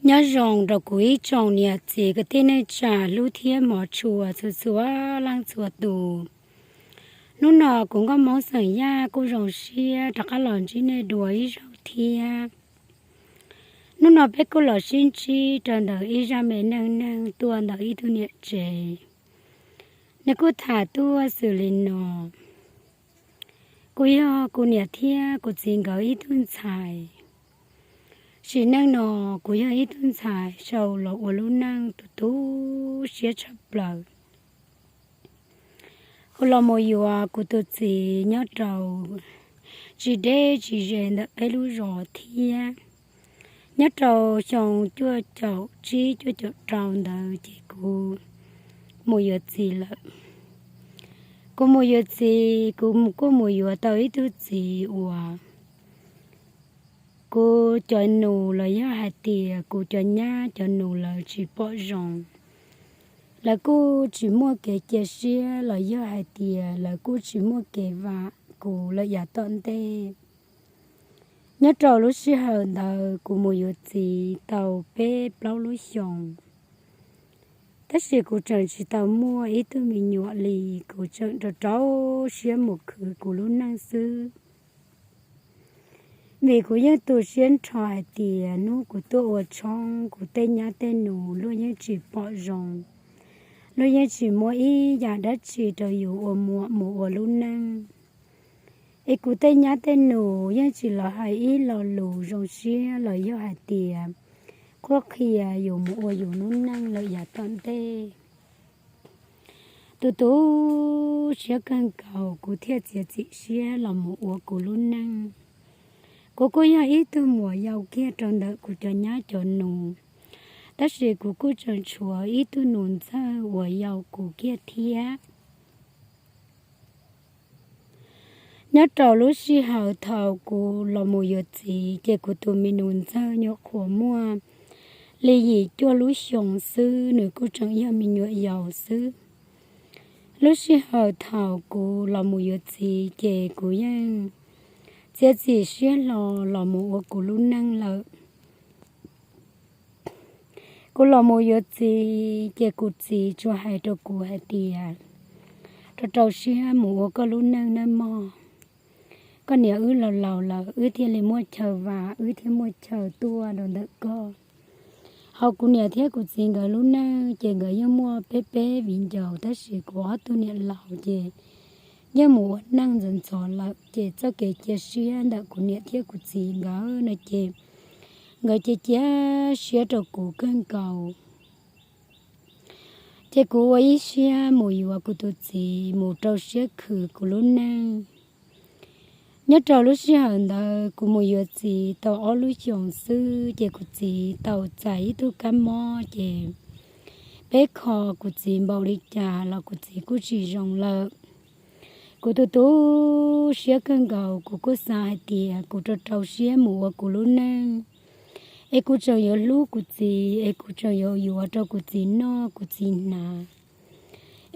Nyob zoo rau kuv ib tsoom niam txiv kwv tij neej tsa hlub thiab hmov tshua txhua txhua leej txhua tus. Hnub no kuv Nkauj Hmoob xeem Yaj kuj zoo siab rov qab los ntsib nej dua ib zaug thiab. Hnub no peb kuj los sib ntsib rau ntawm ib zaj me neej neeg tuaj ntawm ib tug niam tsev. Nws kuj tham tuaj xws li no: Kuv yog kuv niam thiab kuv txiv nkawd ib tug ntxhais. Sim neej no kuv yog ib tug ntxhais sau los ua lub neej tu tu siab tshaj plaws. Kuv los mus yuav kuv tus txiv nyob rau tsis deb tsis ze ntawm peb lub zos thiab. Nyob rau xyoo cuaj caum tsib cuaj caum rau ntawd ces kuv mus yuav txiv lawm. Kuv mus yuav txiv, kuv kuj mus yuav tau ib tug txiv uas kuv cov nus los yog hais tias kuv cov nyab cov nus lawv tsis pom zoo. Lawv kuj tsis muaj kev cia siab los yog hais tias lawv kuj tsis muaj kev vam kuv lawm yav tom ntej. Nyob rau lub sij hawm ntawd kuv mus yuav txiv tau peb plaub lub xyoos, tab sis kuv tseem tsis tau muaj ib tug me nyuam li. Kuv tseem rau rau siab mus khwv kuv lub neej xwb, vim kuv yeej tu siab nrho hais tias hnub kuv tuaj ua tshoob kuv tej nyab tej nus luag yeej tsis pom zoo, luag yeej tsis muab ib yam dab tsi rau yus ua muam mus ua lub neej. Es kuv tej nyab tej nus yeej tsis los hais ib lo lus zoo siab los yog hais tias qhuab qhia yus mus ua yus lub neej lawm yav tom ntej. Tu tu siab kawg nkaus kuv thiaj txiav txim siab los mus ua kuv lub neej. Kuv kuj yog ib tug muam yau kiag rau ntawm kuv cov nyab cov nus, tab sis kuv kuj tseem tshuav ib tug nus ntxawg uas yau kuv kiag thiab. Nyob rau lub sij hawm thaum kuv los mus yuav txiv ces kuv tus me nus ntxawg nyuam qhuav muaj li yim cuaj lub xyoos xwb, nws kuj tseem yog me nyuam yaus xwb. Lub sij hawm thaum kuv los mus yuav txiv ces kuv yeej txiav txim siab hlo los mus ua kuv lub neej lawm. Kuv los mus yuav txiv ces kuv txiv tsuas hais rau kuv hais tias, rau rau siab mus ua koj lub neej nawb mog. Koj niam wb laus laus lawm, wb thiaj li muaj chaw vam, wb thiaj muaj chaw tuaj rau ntawm koj. Hauv kuv niam thiab kuv txiv nkawd lub neej ces nkawd yeej muaj peb peb viv ncaus, tab sis kuv ob tug niam laus ces yeej mus ua neej ntxov ntxov lawm, ces txoj kev cia siab ntawm kuv niam thiab kuv txiv nkawd no ces nkawd cia cia siab rau kuv kawg nkaus. Ces kuv ua ib siab mus yuav kuv tus txiv mus rau siab khwv kuv lub neej. Nyob rau lub sij hawm ntawd kuv mus yuav txiv tau ob lub xyoos xwb ces kuv txiv tau txais ib tug kab mob ces peb kho kuv txiv npaum li cas los kuv txiv kuj tsis zoo lawm. Kuv tu tu siab kawg nkaus, kuv kuj xav hais tias kuv rau rau siab mus ua kuv lub neej, es kuv tseem yuav hlub kuv txiv, es kuv tseem yuav yuav rau kuv txiv noj kuv txiv hnav,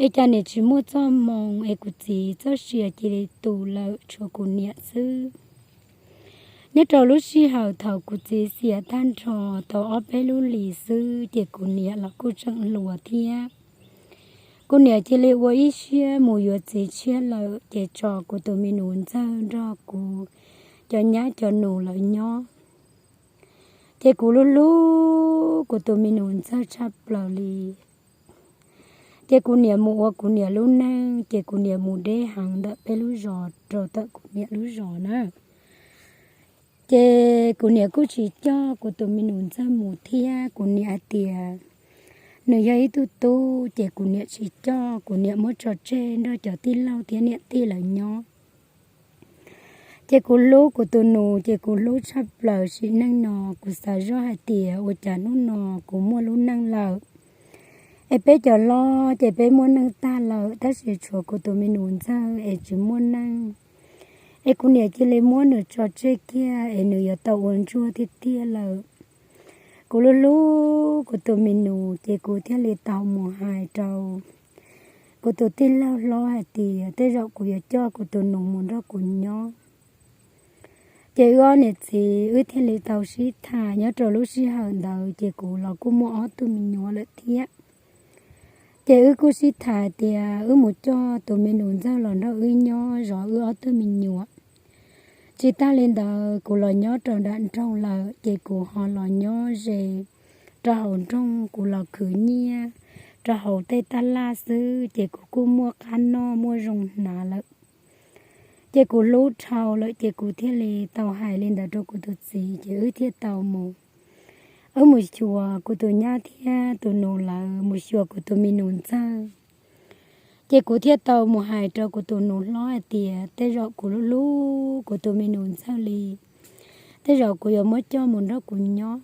es cas niam tsis muaj txoj hmoo es kuv txiv txoj sia cia li tu lawm tshuav kuv niam xwb. Nyob rau lub sij hawm thaum kuv txiv xiam tag nrho tau ob peb lub hlis xwb ces kuv niam los kuj tseem hluas thiab. Kuv niam cia li ua ib siab mus yuav txiv tshiab lawm ces tso kuv tus me nus ntxawg nrog kuv cov nyab cov nus lawv nyob. Ces kuv hlub hlub kuv tus me nus ntxawg tshaj plaws li. Ces kuv niam mus ua kuv niam lub neej, ces kuv niam mus deb heev ntawm peb lub zos rau tawm kuv niam lub zos na. Ces kuv niam kuj tsis coj kuv tus me nus ntxawg mus thiab, kuv niam hais tias nws yog ib tug tub, ces kuv niam tsis coj, kuv niam muab tso tseg nrog cov tij laug thiab niam tij lawv nyob. Ces kuv hlub kuv tus nus, ces kuv hlub tshaj plaws sim neej no, kuv xav zoj hais tias ua cas hnub no kuv muaj lub neej lawm. Es peb cov hlob ces peb muaj neej tag lawm, tab sis tshuav kuv tus me nus ntxawg es tsis muaj neej. Es kuv niam cia li muab nws tso tseg kiag es nws yuav tau ua ntsuag tiag tiag lawm. Kuv hlub hlub kuv tus me nus, ces kuv thiaj li tau mus hais rau kuv tus tij laug hlob hais tias tej zaum kuv yuav coj kuv tus nus mus nrog kuv nyob. Ces wb ob niam txiv wb thiaj li tau sib tham. Nyob rau lub sij hawm ntawd ces kuv los kuj muaj ob tug me nyuam lawm thiab. Ces wb kuj sib tham tias wb mus coj tus me nus ntxawg los nrog wb nyob zov wb ob tug me nyuam. Tsis tas li ntawd kuv los nyob rau nram nroog lawm ces kuv ho los nyob ze rau hauv nroog, kuv los khwv nyiaj rau hauv tej taj laj xwb ces kuv kuj muaj qab noj muaj zoo hnav lawm. Ces kuv hlub dhau lawm ces kuv thiaj li tau hais li ntawd rau kuv tus txiv ces wb thiaj tau mus, wb mus xyuas kuv tus nyab thiab tus nus lawv mus xyuas kuv tus me nus ntxawg. Ces kuv thiaj tau mus hais rau kuv tus nus hlob hais tias tej zaum kuv hlub hlub kuv tus me nus ntxawg li, tej zaum kuv yuav muab coj mus nrog kuv nyob.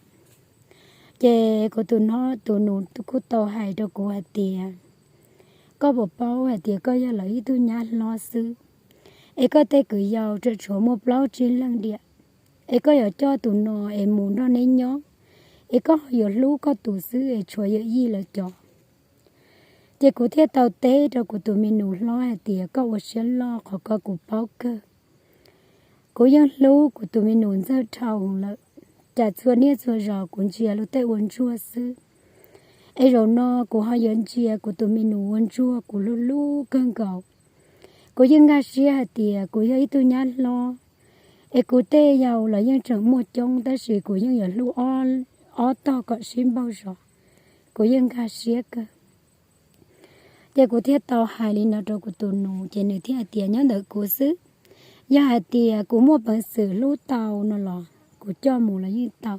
Ces kuv tus no, tus nus kuj tau hais rau kuv hais tias, koj puas paub hais tias koj yog lawv ib tug nyab hlob xwb, es koj tej kwv yau tseem tshuav muaj plaub tsib leeg diam, es koj yuav coj tus no es mus nrog neb nyob, es koj ho yuav hlub koj tus xwb es tshuav yawm yij lawv cov. Ces kuv thiaj tau teb rau kuv tus me nus hlob hais tias koj ua siab loj, qhov ko kuv paub kawg. Kuv yeej hlub kuv tus me nus ntxawg dhau lawm, cas txhua niaj txhua zaus kuv ntsia luag tej ua ntsuag xwb, es zaum no kuv ho yuav ntsia kuv tus me nus ua ntsuag, kuv hlub hlub kawg nkaus. Kuv yeej nkag siab hais tias kuv yog ib tug nyab hlob, es kuv tej yau los yeej tseem muaj coob tab sis kuv yeej yuav hlub ob tog kom sib npaug zos, kuv yeej nkag siab kawg. Ces kuv thiaj tau hais li no rau kuv tus nus ces nws thiaj hais tias nyob ntawm kuv xwb, yog hais tias kuv muaj peev xwm hlub tau no los kuv coj mus los yeej tau.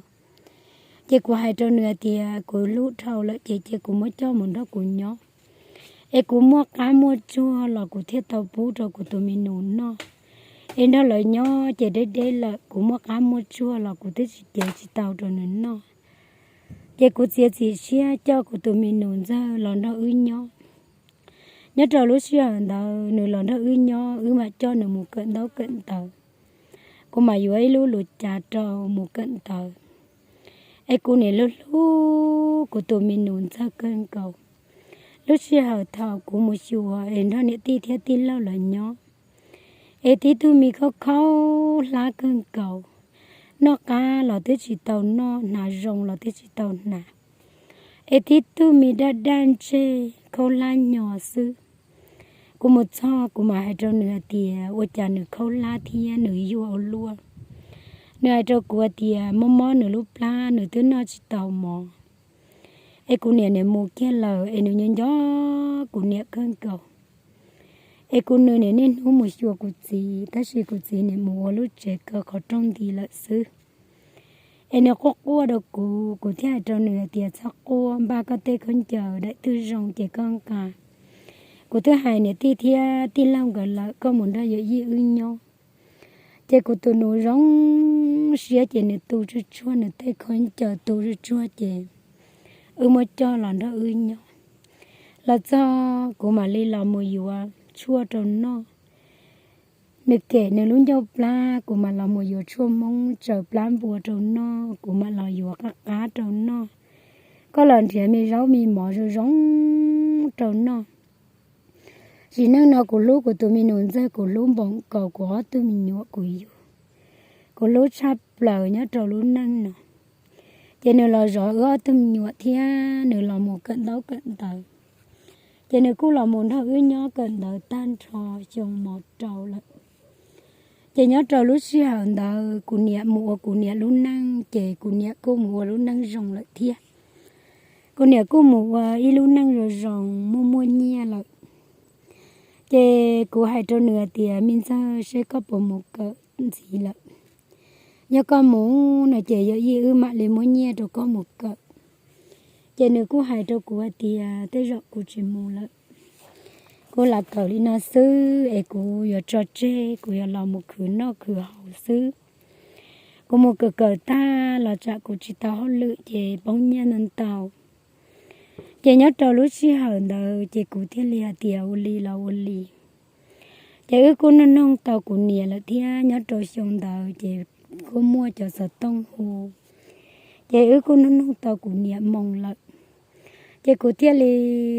Ces kuv hais rau nws hais tias kuv hlub dhau lawm ces cia kuv muab coj mus nrog kuv nyob, es kuv muaj qab muaj tsuag los kuv thiaj tau pub rau kuv tus me nus noj, es nrog lawv nyob ces deb deb lawm kuv muaj qab muaj tsuag los kuv twb tsis cev tsis tau rau nws noj. Ces kuv txiav txim siab coj kuv tus me nus ntxawg los nrog wb nyob. Nyob rau lub sij hawm ntawd nws los nrog wb nyob wb mam coj nws mus kawm ntaub kawm ntawv, kuv mam yuav ib lub luv cav rau mus kawm ntawv. Es kuv nim hlub hlub kuv tus me nus ntxawg kawg nkaus. Lub sij hawm thaum kuv mus xyuas es nrog niam tij thiab tij laug lawv nyob, es tib tug me khaub khaub hlab kawg nkaus, noj qab los twb tsis tau noj, hnav zoo los twb tsis tau hnav, es tib tug me daj daj ntseg khaub hlab nyo xwb. Kuv mus txog kuv mam hais rau nws hais tias ua cas nws khaub hlab thiab nws yuag ua luaj. Nws hais rau kuv hais tias mob mob nws lub plab, nws twb noj tsis tau mov. Es kuv niam nim mus kiag lawm es nws nco nco kuv niam kawg nkaus. Es kuv nws nim niaj hnub mus xyuas kuv txiv, tab sis kuv txiv nim mus ua lub tsev kaw qhov rooj nti lawm xwb. Es nws quaj quaj rau kuv, kuv thiaj hais rau nws hais tias txhob quaj, npaj koj tej khaub ncaws daim twg zoo ces koj nqa. Kuv twb hais niam tij thiab tij laug nkawd lawm, koj mus nrog yawm yij wb nyob. Ces kuv tus nus zoo siab ces nws tu tsuag tsuag nws tej khaub ncaws tu tsuag tsuag ces wb muab coj los nrog wb nyob. Los txog kuv mam li los mus yuav tshuaj rau noj. Nws kem nws lub ncauj plab, kuv mam los mus yuav tshuaj hmoob tsaws plab npua rau noj, kuv mam los yuav qab qab rau noj. Koj los nrhiav me zaub me mov zoo zoo rau noj. Sim neej no kuv hlub kuv tus me nus ntxawg, kuv hlub npaum nkaus kuv ob tug me nyuam kuv yug. Kuv hlub tshaj plaws nyob rau lub neej no. Ces nws los zov wb ob tug me nyuam thiab nws los mus kawm ntaub kawm ntawv. Ces nws kuj los mus nrog wb nyob kawm ntawv tag nrho xyoo mos rau lawm. Ces nyob rau lub sij hawm ntawd kuv niam mus ua kuv niam lub neej, ces kuv niam kuj mus ua lub neej zoo lawm thiab. Kuv niam kuj mus ua ib lub neej zoo zoo muaj muaj nyiaj lawm. Ces kuv hais rau nws hais tias me ntxawg, seb koj puas mus kawm ntxiv lawm. Yog koj mus no ces yawm yij wb mam li muab nyiaj rau koj mus kawm. Ces nws kuj hais rau kuv hais tias tej zaum kuv tsis mus lawm, kuv lam kawm li no xwb es kuv yuav tso tseg, kuv yuav los mus khwv noj khwv haus xwb. Kuv mus kawm kawm tag los tsam kuv tsis tau hauj lwm ces poob nyiaj ntau ntau. Ces nyob rau lub sij hawm ntawd ces kuv thiaj li hais tias ua li los ua li. Ces wb kuj nug noog tau kuv niam lawm thiab, nyob rau xyoo ntawd ces kuj muaj cov xov tooj hu. Ces wb kuj nug noog tau kuv niam moo lawm. Ces kuv thiaj li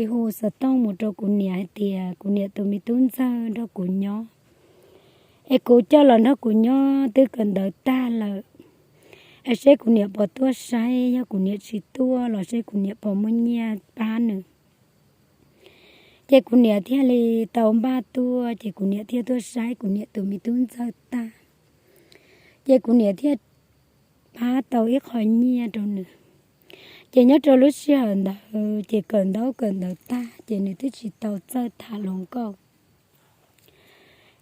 hu xov tooj mus rau kuv niam hais tias kuv niam tus me tub ntxawg nrog kuv nyob, Es kuv coj los nrog kuv nyob twb kawm ntawv tag lawm, es seb kuv niam puas tuaj saib, yog kuv niam tsis tuaj los seb kuv niam puas muaj nyiaj pab nws. Ces kuv niam thiaj li tau npaj tuaj, ces kuv niam thiaj tuaj saib kuv niam tus me tub ntxawg tag, ces kuv niam thiaj pab tau ib qho nyiaj rau nws. Ces nyob rau lub sij hawm ntawd ces kawm ntaub kawm ntawv tag ces nws twb tsis tau txawj tham hluas nkauj.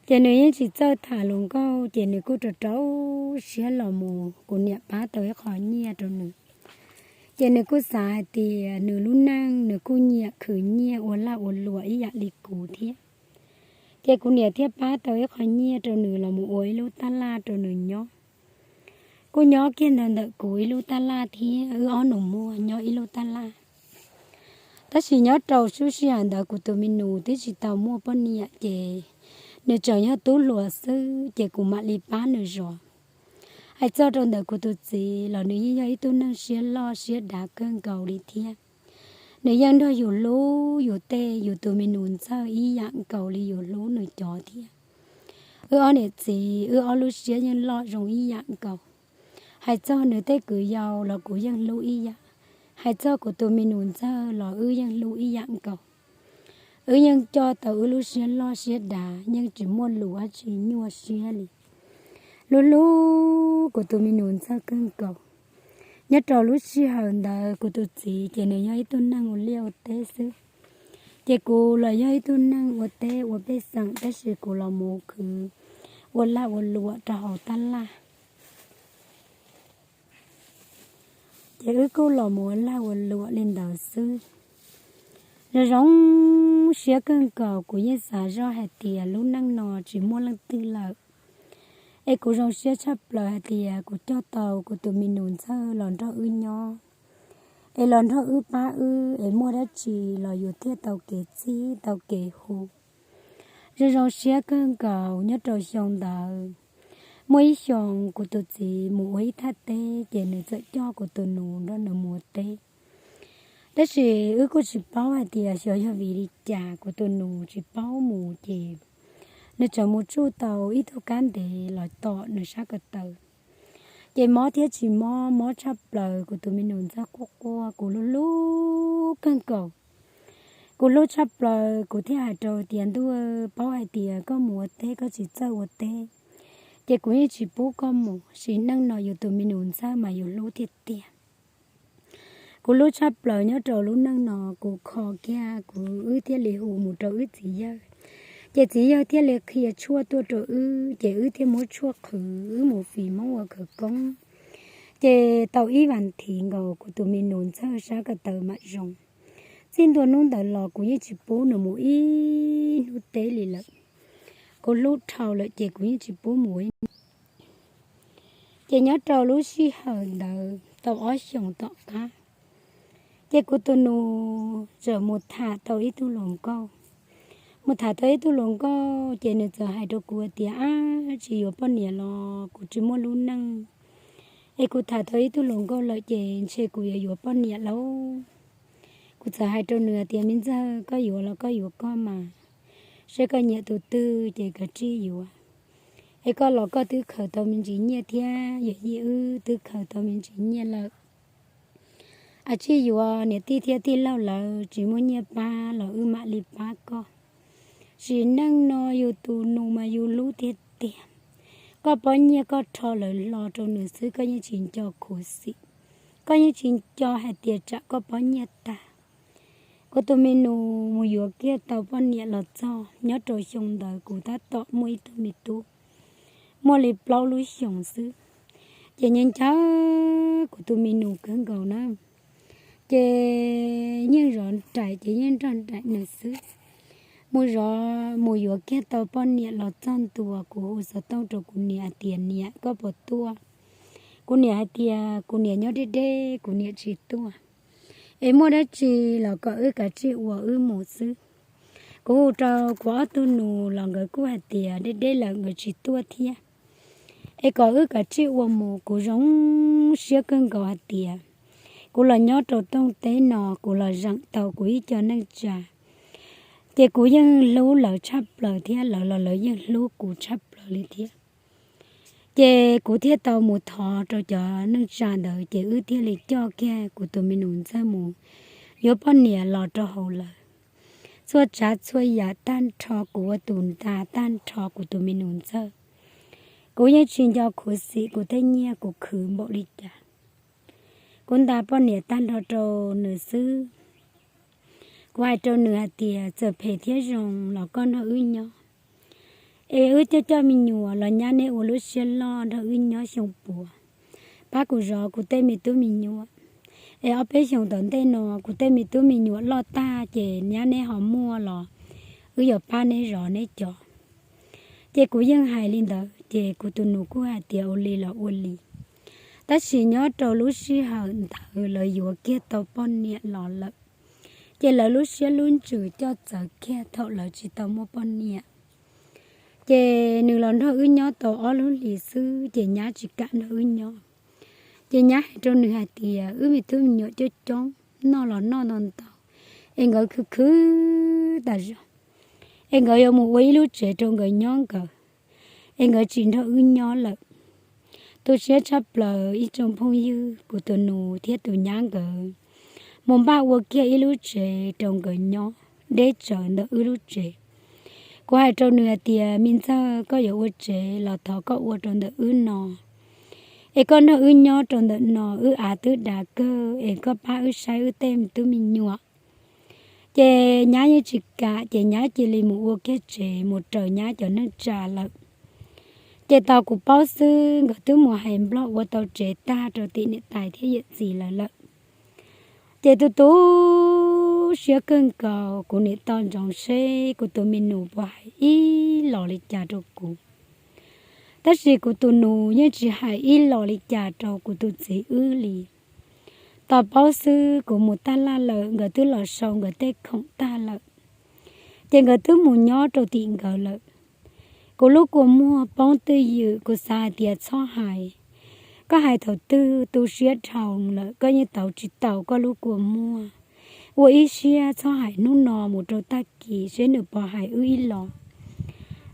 Ces nws yeej tsis txawj tham hluas nkauj, ces nws kuj rau rau siab los mus kuv niam pab tau ib qho nyiaj rau nws. Ces nws kuj xav hais tias nws lub neej nws kuj nyiam khwv nyiaj ua laj ua luam ib yam li kuv thiab. Ces kuv niam thiaj pab tau ib qho nyiaj rau nws los mus ua ib lub tab laj rau nws nyob. Kuj nyob kiag ntawm ntawm kuv ib lub tab laj thiab wb ob nus muag nyob ib lub tab laj. Tab sis nyob rau lub sij hawm ntawd kuv tus me nus twb tsis tau muaj poj niam ces nws tseem yog tub hluas xwb ces kuv mam li pab nws zov. Hais txog rau ntawm kuv tus txiv los nws yeej yog ib tug neeg siab loj siab dav kawg nkaus li thiab. Nws yeej nrog yus hlub yus tej yus tus me nus ntxawg ib yam nkaus li yus hlub nws cov thiab. Wb ob niam txiv wb ob lub siab yeej loj zoo ib yam nkaus. Hais txog nws tej kwv yau los kuv yeej hlub ib yam. Hais txog kuv tus me nus ntxawg los wb yeej hlub ib yam nkaus. Wb yeej coj tau wb lub siab loj siab dav yeej tsis muaj lus dab tsi nyuaj siab li. Hlub hlub kuv tus me nus ntxawg kawg nkaus. Nyob rau lub sij hawm ntawd kuv tus txiv ces nws yog ib tug neeg ua liaj ua teb xwb. Ces kuv los yog ib tug neeg ua teb ua pej xeem tab sis kuv los mus khwv ua laj ua luam rau hauv tab laj. Ces wb kuj los mus ua laj ua luam li ntawd xwb. Zoo zoo siab kawg nkaus kuv yeej xav zoj hais tias lub neej no tsis muaj leej twg lawm. Es kuv zoo siab tshaj plaws hais tias kuv coj tau kuv tus me nus ntxawg los nrog wb nyob, es los nrog wb pab wb es muaj dab tsi los yus thiaj tau kev txib tau kev hu. Zoo zoo siab kawg nkaus nyob rau xyoo ntawd, muaj ib xyoos kuv tus txiv mus ua ib thaj teb ces nws txawm coj kuv tus nus nrog nws mus ua teb. Tab sis wb kuj tsis paub hais tias xyov yog vim li cas kuv tus nus tsis paub mus ces nws tseem mus tsuj tau ib tug kab ntev los tom nws sab ko taw. Ces mob thiab tsis mob, mob tshaj plaws kuv tus me nus ntxawg quaj quaj kuv hlub hlub kawg nkaus. Kuv hlub tshaj plaws kuv thiaj hais rau tias ntuj, paub hais tias koj mus ua teb koj tsis txawj ua teb, ces kuv yeej tsis pub koj mus, sim neej no yus tus me nus ntxawg mas yus hlub tiag tiag. Kuv hlub tshaj plaws nyob rau lub neej no kuv kho kiag kuv wb thiaj li hu mus rau wb txiv yawg. Ces txiv yawg thiaj li qhia tshuaj tuaj rau wb ces wb thiaj muab tshuaj qhwv wb mus fim hmoob ua khawv koob. Ces tau ib vas thiv nkaus kuv tus me nus ntxawg sab ko taw mam zoo. Txij ntua hnub ntawd los kuv yeej tsis pub nws mus ib hnub teb li lawm. Kuv hlub dhau lawm ces kuv yeej tsis pub mus ib hnub. Ces nyob rau lub sij hawm ntawd tau ob xyoos tom qab, ces kuv tus nus txawm mus tham tau ib tug hluas nkauj. Mus tham tau ib tug hluas nkauj ces nws txawm hais rau kuv tias, ab, tsis yuav poj niam los kuv tsis muaj lub neej, es kuv tham tau ib tug hluas nkauj lawm ces ntshe kuv yuav yuav poj niam lauj. Kuv txawm hais rau nws tias me ntxawg, koj yuav los koj yuav koj mas, seb koj nyiam tus twg ces kav tsij yuav. Es koj los koj twb khaws tau me ntsis nyiaj thiab, yawm yij wb twb khaws tau me ntsis nyiaj lawm. Ab, tsij yuav, niam tij thiab tij laug lawv tsis muaj nyiaj pab los wb mam li pab koj. Sim neej no yus tus nus mas yus hlub tiag tiag. Koj pob nyiaj koj rho lawv hlo rau nws xwb koj yeej tsis nco khuv xim. Koj yeej tsis nco hais tias tsam koj pob nyiaj tag. Kuv tus me nus mus yuav kiag tau poj niam los txog nyob rau xyoo ntawd kuv tab tom muaj ib tug me tub muaj li plaub lub xyoos xwb. Ces nyob nco kuv tus me nus kawg nkaus na, ces yeej zov nraim ces yeej nrog nraim nws xwb. Mus zov mus yuav kiag tau poj niam los txog ntua kuv hu xov tooj rau kuv niam hais tias niam koj puas tuaj. Kuv niam hais tias kuv niam nyob deb deb kuv niam tsis tuaj, es muaj dab tsi los kom wb kav tsij ua wb mus xwb. Kuv hu rau kuv ob tug nus los nkawd kuj hais tias deb deb lawm nkawd tsis tuaj thiab, es kom wb kav tsij ua mus. Kuv zoo siab kawg nkaus hais tias kuv los nyob rau tooj teb no kuv los zeem tau kuv ib co neej tsa, ces kuv yeej hlub lawv tshaj plaws thiab lawv los lawv yeej hlub kuv tshaj plaws. li thiab. Ces kuv thiaj tau mus thov rau cov neej tsa ntawd ces wb thiaj li coj kiag kuv tus me nus ntxawg mus yuav poj niam los rau hauv lawv. Txhua tsav txhua yam tag nrho, kuv ua tus ntas tag nrho kuv tus me nus ntxawg. Kuv yeej tsis nco khuv xim kuv tej nyiaj kuv khwv npaum li cas. Kuv ntas poj niam tag nrho rau nws xwb. Kuv hais rau nws hais tias txawm phem thiab zoo los koj nrog wb nyob, es wb coj coj me nyuam los nyab neb ua lub siab loj nrog wb nyob xyoo puav, pab kuv zov kuv tej me tub me nyuam. Es ob peb xyoos tom ntej no kuv tej me tub me nyuam loj tag ces nyab neb ho muaj los wb yuav pab neb zov neb cov. Ces kuv yeej hais li ntawd ces kuv tus nus kuj hais tias ua li los ua li. Tab sis nyob rau lub sij hawm ntawd lawv yuav kiag tau poj niam los lawm, ces lawv lub siab lub ntsws coj txawv kiag thaum lawv tsis tau muaj poj niam. Ces nws los nrog wb nyob tau ob lub hlis xwb ces nyab tsis kam nrog wb nyob. Ces nyab hais rau nws hais tias wb me tub me nyuam coob coob, noj los noj ntau ntau, es nkawd khwv khwv tas zog, es nkawd yuav mus ua ib lub tsev rau nkawd nyob nkawd, es nkawd tsis nrog wb nyob lawm. Tu siab tshaj plaws ib tsoom phooj ywg, kuv tus nus thiab tus nyab nkawd mus npaj ua kiag ib lub tsev rau nkawd nyob deb tsawv ntawm wb lub tsev. Kuv hais rau nws hais tias me ntxawg, koj yuav ua tsev los thov koj ua rau ntawm wb no, es koj nrog wb nyob rau ntawm no, wb av twb dav kawg, es koj pab wb saib wb tej tub me nyuam. Ces nyab yeej tsis kam, ces nyab cia li mus ua kiag tsev mus raws nyab cov neej tsa lawm. Ces tau kuv paub xwb nkawd twb mus hais nplog ua tau tsev tag rau tim niam tais thiab yawm txiv lawv lawm. Ces tu tu siab kawg nkaus, kuv nim tau ntsoov seb kuv tus me nus puas hais ib los li cas rau kuv. Tab sis kuv tus nus yeej tsis hais ib los li cas rau kuv tus txiv wb li. Tau paub xwb kuv mus tag laj lawm, nkawd twb los sau nkawd tej khoom tag lawm, ces nkawd twb mus nyob rau tim nkawd lawm. Kuv lub kua muag poob twj ywm, kuv xav hais tias txhob hais, koj hais thaum twg tu siab dhau lawm koj yeej tau tsis tau koj lub kua muag. Ua ib siab txhob hais hnub no mus rau tag kis seb nws puas hais wb ib los.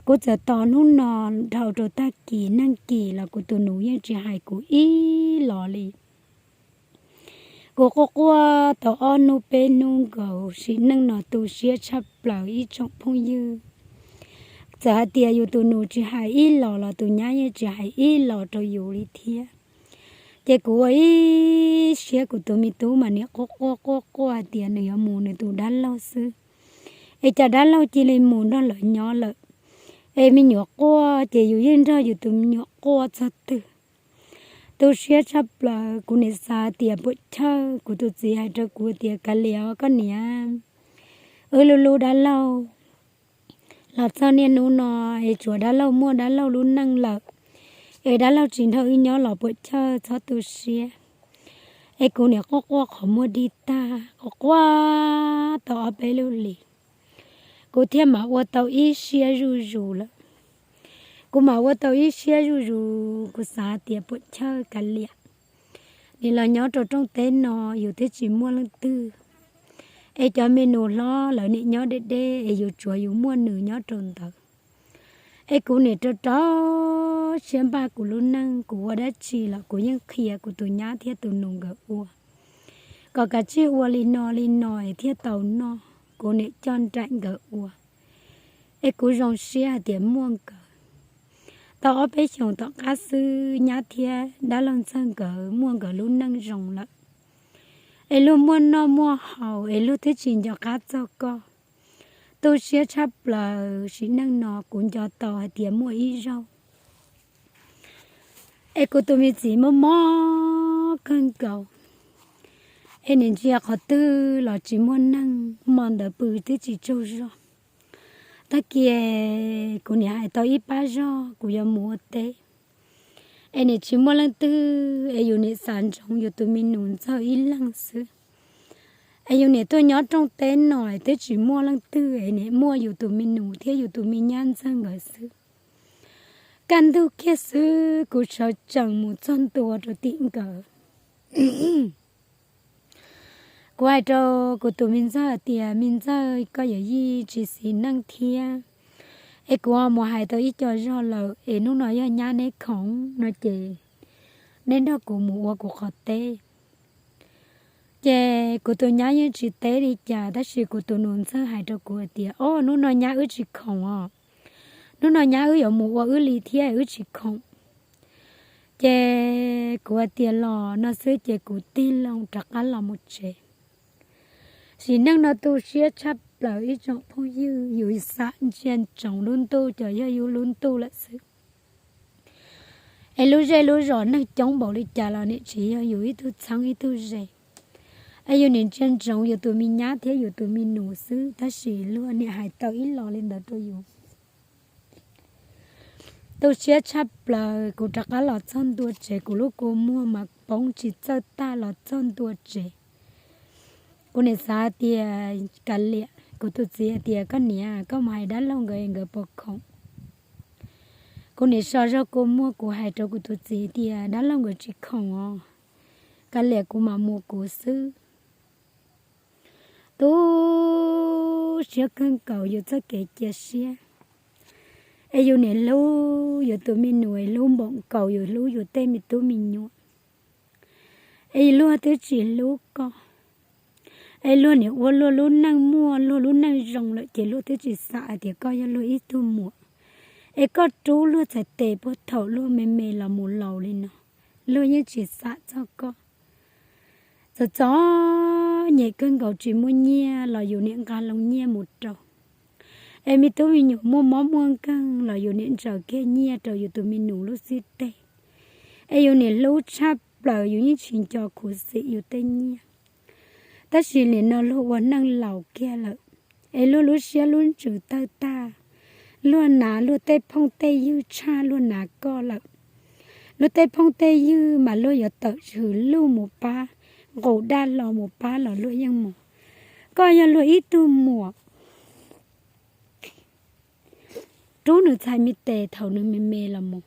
Kuv txawm tos hnub no dhau rau tag kis neeg kis los kuv tus nus yeej tsis hais kuv ib los li. Kuv quaj quaj tau ob hnub peb hnub nkaus, sim neej no tu siab tshaj plaws ib tsoom phooj ywg. Txawm hais tias yus tus nus tsis hais ib los los tus nyab yeej tsis hais ib los rau yus li thiab. Ces kuv ua ib siab kuv tus me tub mas nim quaj quaj quaj quaj hais tias nws yuav mus nws tus dab laug xwb, es cas dab laug cia li mus nrog lawv nyob lawm. Es me nyuam quaj ces yus yeej nrog yus tus me nyuam quaj txog twg. Tu siab tshaj plaws, kuv nim xav tias puam chawj, kuv tus txiv hais rau kuv tias kav liam os koj niam, wb lub lub dab laug los txog niaj hnub no es tsuav dab laug muaj dab laug lub neej lawm, es dab laug tsis nrog wb nyob los puam chawj txhob tu siab. Es kuv nim quaj quaj qhov muag dig tag, quaj quaj tau ob peb lub hlis, kuv thiaj mam ua tau ib siab zuj zus lawm. Kuv mam ua tau ib siab zuj zus, kuv xav tias puam chawj kav liam, nim los nyob rau rooj teb no yus twb tsis muaj leej twg, es cov me nus hlob lawv nim nyob deb deb es yus tsuav yus muaj nws nyob rau ntawd. Es kuv nim rau rau siab npaj kuv lub neej, kuv ua dab tsi los kuv yeej qhia kuv tus nyab thiab tus nus nkawd ua, kom kav tsij ua li no li no es thiaj tau noj. Kuv nim coj nraim nkawd ua, es kuv zoo siab hais tias muaj nkawd. Tau ob peb xyoos tom qab xwb nyab thiab dab laug ntxawg nkawd muaj nkawd lub neej zoo lawm, es luag muaj noj muaj haus es luag twb tsis nco qab txog koj. Tu siab tshaj plaws, sim neej no kuv nco tau hais tias muaj ib zaug es kuv tus me txiv mob mob kawg nkaus, es nim ntsia qhov twg los tsis muaj neeg, hmo ntawd pw twb tsis tsaug zog. Tag kis kuv nim hais tau ib pab zog kuv yuav mus ua teb, es nim tsis muaj leej twg, es yus nim xav ntsoov yus tus me nus ntxawg ib leeg xwb. Es yus nim tuaj nyob rooj teb no es twb tsis muaj leej twg, es nim muaj yus tus me nus thiab yus tus me nyab ntxawg nkawd xwb. Kaj ntug kiag xwb kuv sawv tsees mus txog ntua rau tim nkawd. Kuv hais rau kuv tus me ntxawg tias, me ntxawg, koj yuav yij tsis xis neej thiab, Es kuv ho mus hais tau ib co zog lawm es hnub no yog nyab neb khoom no ces neb nrog kuv mus ua kuv qhov teb. Ces kuv tus nyab yeej tsis teb li cas, tab sis kuv tus nus ntxawg hais rau kuv hais tias, O, hnub no nyab wb tsis khoom os, hnub no nyab wb yuav mus ua wb li thiab wb tsis khoom. Ces kuv hais tias los no xwb ces kuv tig loo rov qab los mus tsev. Sim neej no tu siab tshaj plaws ib tsoom phooj ywg, yus xav ntsia ntsoov lub ntuj ces yog yus lub ntuj lawm xwb. Es lub zej lub zos neeg coob npaum li cas los nim tsis yog yus ib tug txheeb ib tug ze. Es yus nim ntsia ntsoov yus tus me nyab thiab yus tus me nus xwb, tab sis luag nim hais tau ib los li ntawd rau yus. Tu siab tshaj plaws, kuv rov qab los txog ntua tsev, kuv lub kua muag mas poob tsis txawj tag los txog ntua tsev. Kuv nim xav tias, Kav liam, kuv tus txiv hais tias, Koj niam, koj mus hais dab laug nkawd, nkawd puas khoom? Kuv nim so zog kua muag kuv hais rau kuv tus txiv tias, Dab laug nkawd tsis khoom os, kav liam kuv mam mus kuv xwb. Tu siab kawg nkaus yus txoj kev cia siab. Es yus nim hlub yus tus me nus es hlub npaum nkaus yus hlub yus tej me tub me nyuam. Es luag twb tsis hlub koj, es luag nim ua luag lub neej muaj luag lub neej zoo lawm ces luag twb tsis xam hais tias koj yog luag ib tug muam. Es koj rub luag txhais tes puag thaum luag me me los mus laus li no, luag yeej tsis xam txog koj. Txom txom nyem kawg nkaus tsis muaj nyiaj los yus nim nqa loo nyiaj mus rau. Es me tub me nyuam muaj mob muaj nkeeg los yus nim ntsaws kiag nyiaj rau yus tus me nus lub xib teg. Es yus nim hlub tshaj plaws yus yeej tsis nco khuv xim yus tej nyiaj. Tab sis nim no luag ua neej laus kiag lawm, es luag lub siab lub ntsws tawg tag, luag hnav luag tej phooj tej ywg tshaj luag hnav koj lawm. Luag tej phooj tej ywg mas luag yuav tawm hws luj mus pab, nqus daj hlo mus pab los luag yeej mus. Koj yog luag ib tug muam, rub nws txhais me tes thaum nws me me los mus,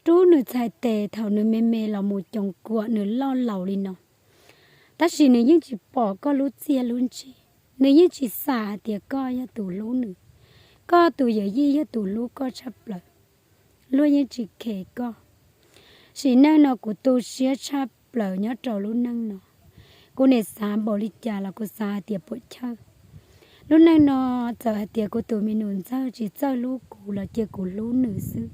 rub nws txhais tes thaum nws me me los mus coos kuam nws loj laus li no. Tab sis nws yeej tsis pom koj lub txiaj lub ntsig, nws yeej tsis xam hais tias koj yog tus hlub nws, koj tus yawm yij yog tus hlub koj tshaj plaws. Luag yeej tsis khes koj. Sim neej no kuv tu siab tshaj plaws nyob rau lub neej no. Kuv nim xav npaum li cas los kuv xav hais tias puam chawj. Lub neej no txawm hais tias kuv tus me nus ntxawg tsis txawj hlub kuv los cia kuv hlub nws xwb.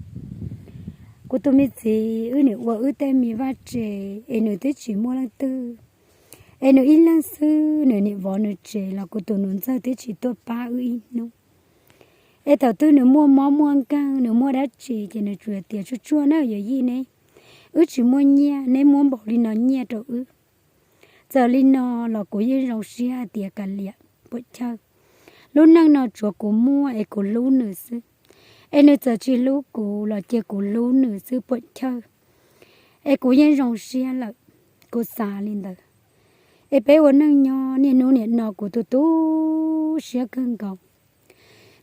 Kuv tus me txiv wb nim ua wb tej me vaj tse, es nws twb tsis muaj leej twg, es nws ib leeg xwb, nws nim vov nws tsev los kuv tus nus ntxawg twb tsis tuaj pab wb ib hnub. Es thaum twg nws muaj mob muaj nkeeg, nws muaj dab tsi ces nws tsuas tias, Tsuag tsuag na yawm yij neb, wb tsis muaj nyiaj, neb muab npaum li no nyiaj rau wb. Txawm li no los kuv yeej zoo siab hais tias kav liam, puam chawj. Lub neej no tsuav kuv muaj es kuv hlub nws xwb. Es nws txawm tsis hlub kuv los cia kuv hlub nws xwb, puam chawj. Es kuv yeej zoo siab lawm, kuv xav li ntawd. Es peb ua neej nyob niaj hnub nim no kuv tu tu siab kawg nkaus.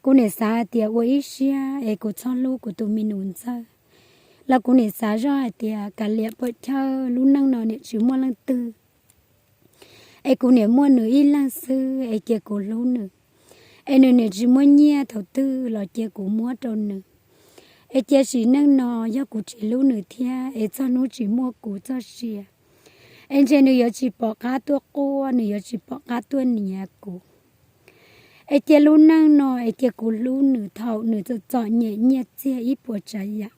Kuv nim xav hais tias ua ib siab es kuv txhob hlub kuv tus me nus ntxawg, los kuv nim xav zoj hais tias kav liam, puam chawj, lub neej no nim tsis muaj leej twg. Es kuv nim muaj nws ib leeg xwb es cia kuv hlub nws. Es nws nim tsis muaj nyiaj thaum twg los cia kuv muab rau nws. Es cia sim neej no yog kuv tsis hlub nws thiab es txog hnub tsis muaj kuv txoj sia, es ntshe nws yuav tsis pom qab tuaj quaj, nws yuav tsis pom qab tuaj niav kuv. Es cia lub neej no es cia kuv hlub nws thaum nws txom txom nyem nyiaj txiag ib puas tsav yam.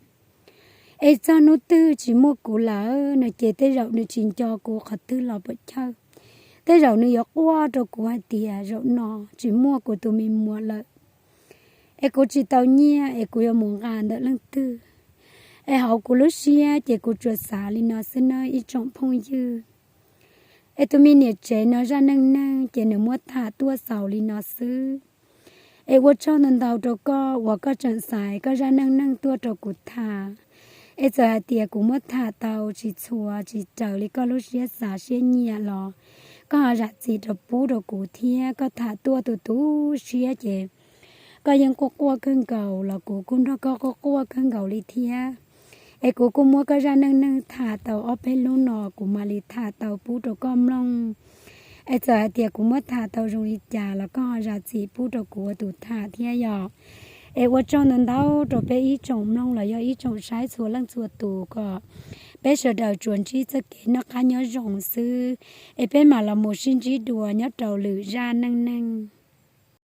Es txog hnub twg tsis muaj kuv lawm no ces tej zaum nws tsis nco kuv qhov twg los, puam chawj. Tej zaum nws yuav quaj rau kuv hais tias zaum no tsis muaj kuv tus me muam lawm, es kuv tsis tau nyiaj es kuv yuav mus nqa ntawm leej twg. Es hauv kuv lub siab ces kuv tsuas xav li no xwb nawb ib tsoom phooj ywg. Es tus me niam tsev no zaj neej neeg ces nws muab tham tuaj xaus li no xwb. Es ua tsaug ntau ntau rau koj uas koj tseem xaiv koj zaj neej neeg tuaj rau kuv tham. Es txawm hais tias kuv muab tham tau tsis txhua tsis raws li koj lub siab xav siab nyiam los koj ho zam txim rau pub rau kuv thiab. Koj tham tuaj tu tu siab ces koj yeej quaj quaj kawg nkaus los kuv kuj nrog koj quaj quaj kawg nkaus li thiab. Es kuv kuj muab koj zaj neej neeg tham tau ob peb hnub no kuv mam li tham tau pub rau koj mloog. Es txawm hais tias kuv muab tham tau zoo li cas los koj ho zam txim pub rau kuv ua tus tham thiab yom. Es ua tsaug ntau ntau rau peb ib tsoom mloog los yog ib tsoom saib txhua leej txhua tus kom peb sawv daws tsuas ntsib txoj kev noj qab nyob zoo xwb, es peb mam los mus sib ntsib dua nyob rau lwm zaj neej neeg.